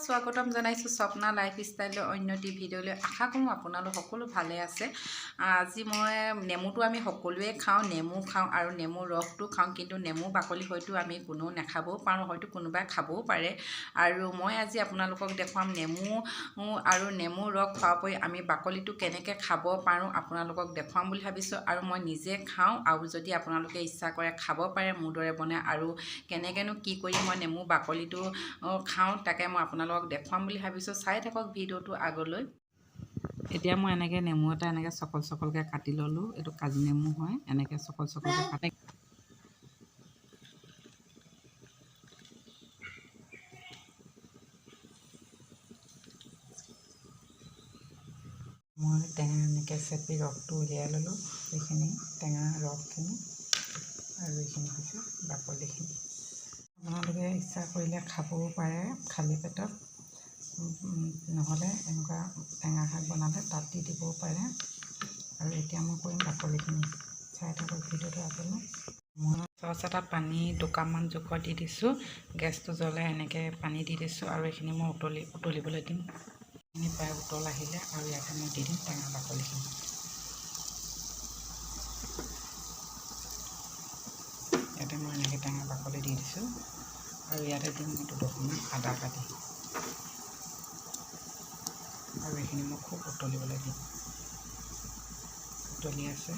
স্বাগতম জনাইছোঁ স্বপ্না লাইফ ষ্টাইলৰ অন্য এটি ভিডিঅ'লৈ। আশা কৰোঁ আপোনালোক সকলো ভালে আছে। আজি মই নেমুটো আমি সকলোৱে খাওঁ, নেমু খাওঁ আৰু নেমু ৰসটো খাওঁ, কিন্তু নেমু বাকলি হয়তো আমি কোনেও নাখাবও পাৰোঁ, হয়তো কোনোবাই খাবও পাৰে। আৰু মই আজি আপোনালোকক দেখুৱাম নেমু আৰু নেমু ৰস খোৱাৰ উপৰি আমি বাকলিটো কেনেকৈ খাব পাৰোঁ আপোনালোকক দেখুৱাম বুলি ভাবিছোঁ। আৰু মই নিজে খাওঁ, আৰু যদি আপোনালোকে ইচ্ছা কৰে খাব পাৰে মোৰ দৰে বনাই। আৰু কেনেকৈনো কি কৰি মই নেমু বাকলিটো খাওঁ তাকে মই আপোনালোকক দেখুৱাম বুলি ভাবিছোঁ। চাই থাকক ভিডিঅ'টো আগলৈ। এতিয়া মই এনেকৈ নেমু এটা এনেকৈ চকল চকলকৈ কাটি ল'লোঁ। এইটো কাজি নেমু হয়। এনেকৈ চকল চকলকৈ কাটি মই টেঙা এনেকৈ চেপি ৰসটো উলিয়াই ল'লোঁ। এইখিনি টেঙা ৰসখিনি আৰু এইখিনি হৈছে বাকলিখিনি। আপোনালোকে ইচ্ছা কৰিলে খাবও পাৰে খালী পেটত, নহ'লে এনেকুৱা টেঙা শাক বনালে তাত দি দিবও পাৰে। আৰু এতিয়া মই কৰিম বাকলিখিনি, চাই থাকক ভিডিঅ'টো আগলৈ। মই চচ এটাত পানী 2 কাপমান জোখত দি দিছোঁ। গেছটো জ্বলাই এনেকৈ পানী দি দিছোঁ আৰু এইখিনি মই উতলিবলৈ দিম। এইখিনি প্ৰায় উতল আহিলে আৰু ইয়াতে মই দি দিম টেঙা বাকলিখিনি। ইয়াতে মই এনেকৈ টেঙা বাকলি দি দিছোঁ আৰু ইয়াতে দিম মই দুডোখৰমান আদা কাটি আৰু এইখিনি মই খুব উতলিবলৈ দিম। উতলি আছে,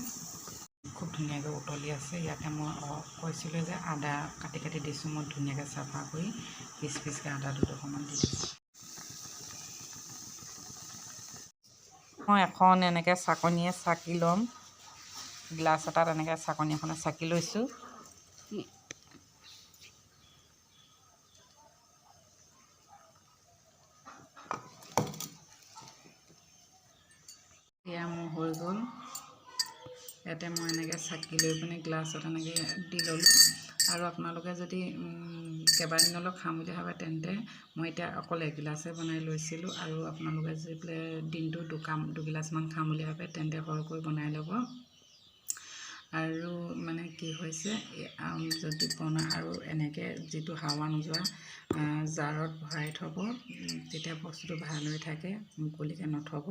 খুব ধুনীয়াকৈ উতলি আছে। ইয়াতে মই কৈছিলোঁ যে আদা কাটি কাটি দিছোঁ। মই ধুনীয়াকৈ চাফা কৰি পিচ পিচকৈ আদা দুডোখৰমান দি দিছোঁ। মই এখন এনেকৈ চাকনিয়ে চাকি ল'ম। গ্লাছ এটাত এনেকৈ চাকনি এখনে চাকি লৈছোঁ। এয়া মোৰ হৈ গ'ল। ইয়াতে মই এনেকৈ চাকি লৈ পিনে গ্লাছত এনেকৈ দি ল'লোঁ। আৰু আপোনালোকে যদি কেইবাদিনলৈ খাম বুলি ভাবে, তেন্তে মই এতিয়া অকল এগিলাচে বনাই লৈছিলোঁ। আৰু আপোনালোকে যদি বোলে দিনটো দুকাম দুগিলাচমান খাম বুলি ভাবে, তেন্তে সৰহকৈ বনাই ল'ব। আৰু মানে কি হৈছে, যদি বনাই আৰু এনেকৈ যিটো হাৱা নোযোৱা জাৰত ভৰাই থ'ব, তেতিয়া বস্তুটো ভাল হৈ থাকে। মুকলিকৈ নথ'ব,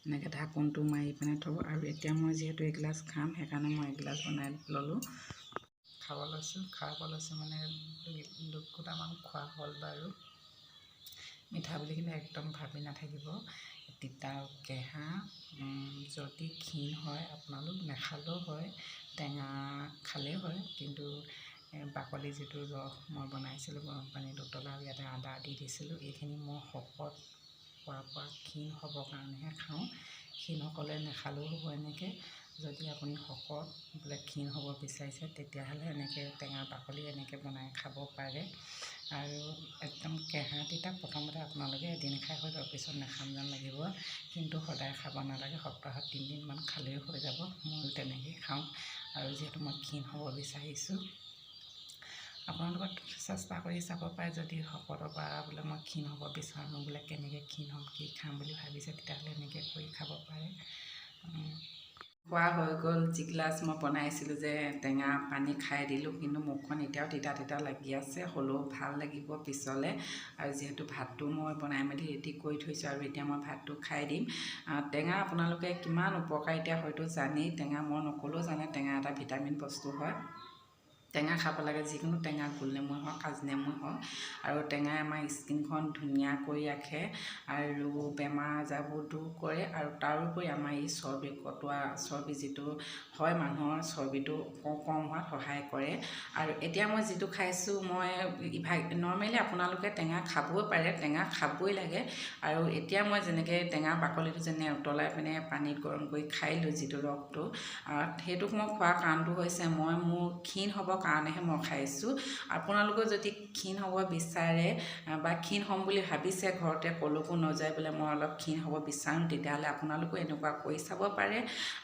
এনেকৈ ঢাকোনটো মাৰি পিনে থ'ব। আৰু এতিয়া মই যিহেতু এগিলাচ খাম, সেইকাৰণে মই এগিলাচ বনাই ল'লোঁ। খাব লৈছোঁ, খাব লৈছোঁ মানে দুকুটামান খোৱা হ'ল বাৰু। মিঠা বুলি কিন্তু একদম ভাবি নাথাকিব, তিতা কেঁহা। যদি ক্ষীণ হয় আপোনালোক, নাখালেও হয়, টেঙা খালেই হয়। কিন্তু বাকলি যিটো ৰস মই বনাইছিলোঁ গৰম পানীত উতলাই, ইয়াতে আদা দি দিছিলোঁ, এইখিনি মই শকত হোৱাৰ পৰা ক্ষীণ হ'বৰ কাৰণেহে খাওঁ। ক্ষীণসকলে নাখালেও হ'ব এনেকৈ। যদি আপুনি শকত বোলে ক্ষীণ হ'ব বিচাৰিছে, তেতিয়াহ'লে এনেকৈ টেঙা বাকলি এনেকৈ বনাই খাব পাৰে। আৰু একদম কেঁহা তিতা, প্ৰথমতে আপোনালোকে এদিন খাই হৈ যাব, পিছত নাখাম যেন লাগিব। কিন্তু সদায় খাব নালাগে, সপ্তাহত 3 দিনমান খালেই হৈ যাব। ময়ো তেনেকৈয়ে খাওঁ। আৰু যিহেতু মই ক্ষীণ হ'ব বিচাৰিছোঁ, আপোনালোকে চেষ্টা কৰি চাব পাৰে। যদি শকতৰ পৰা বোলে মই ক্ষীণ হ'ব বিচাৰোঁ, বোলে কেনেকৈ ক্ষীণ হ'ম, কি খাম বুলি ভাবিছে, তেতিয়াহ'লে এনেকৈ কৰি খাব পাৰে। খোৱা হৈ গ'ল। যিগিলাচ মই বনাইছিলোঁ যে টেঙা পানী, খাই দিলোঁ। কিন্তু মুখখন এতিয়াও তিতা তিতা লাগি আছে, হ'লেও ভাল লাগিব পিছলৈ। আৰু যিহেতু ভাতটো মই বনাই মেলি ৰেডি কৰি থৈছোঁ আৰু এতিয়া মই ভাতটো খাই দিম। টেঙা আপোনালোকে কিমান উপকাৰ এতিয়া হয়তো জানেই। টেঙা মই নক'লেও জানে, টেঙা এটা ভিটামিন বস্তু হয়। টেঙা খাব লাগে, যিকোনো টেঙা, গোল নেমুৱে হওক, কাজি নেমুৱে হওক। আৰু টেঙাই আমাৰ স্কিনখন ধুনীয়া কৰি ৰাখে আৰু বেমাৰ আজাৰবোৰ দূৰ কৰে। আৰু তাৰোপৰি আমাৰ এই চৰ্বি কটোৱা, চৰ্বি যিটো হয় মানুহৰ, চৰ্বিটো কম হোৱাত সহায় কৰে। আৰু এতিয়া মই যিটো খাইছোঁ, মই ইভাগ নৰ্মেলি আপোনালোকে টেঙা খাবই পাৰে, টেঙা খাবই লাগে। আৰু এতিয়া মই যেনেকৈ টেঙা বাকলিটো যেনে উতলাই পিনে পানীত গৰম কৰি খাই দিলোঁ যিটো ৰসটো, সেইটোক মই খোৱাৰ কাৰণটো হৈছে মই মোৰ ক্ষীণ হ'বৰ কাৰণেহে মই খাইছোঁ। আপোনালোকেও যদি ক্ষীণ হ'ব বিচাৰে বা ক্ষীণ হ'ম বুলি ভাবিছে, ঘৰতে ক'লৈকো নাযায়, বোলে মই অলপ ক্ষীণ হ'ব বিচাৰোঁ, তেতিয়াহ'লে আপোনালোকো এনেকুৱা কৰি চাব পাৰে।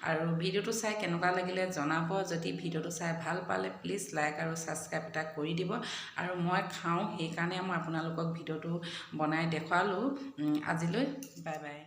আৰু ভিডিঅ'টো চাই কেনেকুৱা লাগিলে জনাব। যদি ভিডিঅ'টো চাই ভাল পালে, প্লিজ লাইক আৰু ছাবস্ক্ৰাইব এটা কৰি দিব। আৰু মই খাওঁ, সেইকাৰণে মই আপোনালোকক ভিডিঅ'টো বনাই দেখুৱালোঁ। আজিলৈ বাই বাই।